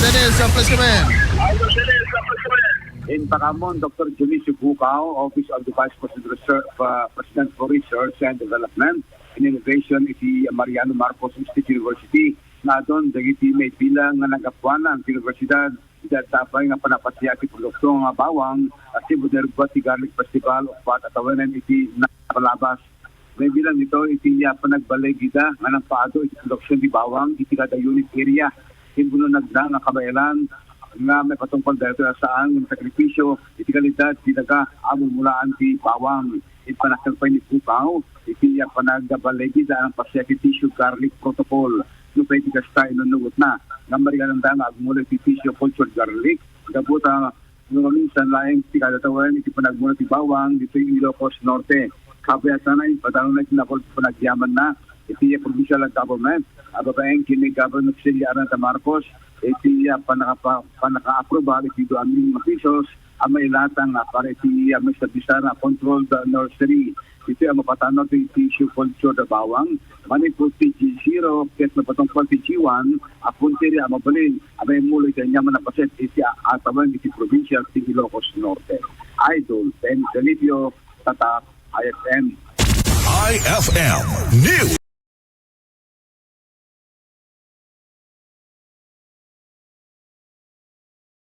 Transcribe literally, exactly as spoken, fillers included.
Dennis, uh, please come in. Impakaammo ni Doktor Dionisio Bucao, Office of the Vice President Research, uh, President for Research and Development and Innovation iti Mariano Marcos State University, nga adun dagiti maibilang nga naggapuanan ti universidad iti adda pay nga panapasiat ti produkto nga bawang, a sibunerba ti Garlic Festival, uppat a tawenen iti napalabas. Maibilang ito iti, ah, panagbaligida nga nangpaado iti produksion ti bawang iti kada unit area. Immununagda nga kabaelan nga maipatungpal daytoy a saan nga sakripisyo iti kalidad ti daga a mumulaan ti bawang. Impanakkek pay ni Bucao iti, ah, panagbaligida a nangpasiat ti tissue garlic protocol. Nupay ti kasta, inunugotna nga marigananda nga agmula iti tissue cultured garlic gapu ta no maminsan laeng ti kada tawen iti panagmula ti bawang ditoy Ilocos Norte. Kabayatna, ipadanonna iti napulot ti panagyamanna iti provincial government a babaen ken ni Governor Cecilia Arneta Marcos iti, ah, panaka-, panaka-approval iti dua mil nga pesos a mailatang, ah, para iti, ah, maestablisar a controlled, ah, nursery. Iti, ah, mapatanor ti tissue culture a bawang, manipud ti G zero, ket mapatungpal ti G one, a puntirya a mabalin a maimmula iti aniaman a paset iti, ah, ataweng iti probinsia ti Ilocos Norte. Idol Ben Felicio, Tatak, I F M. I F M News.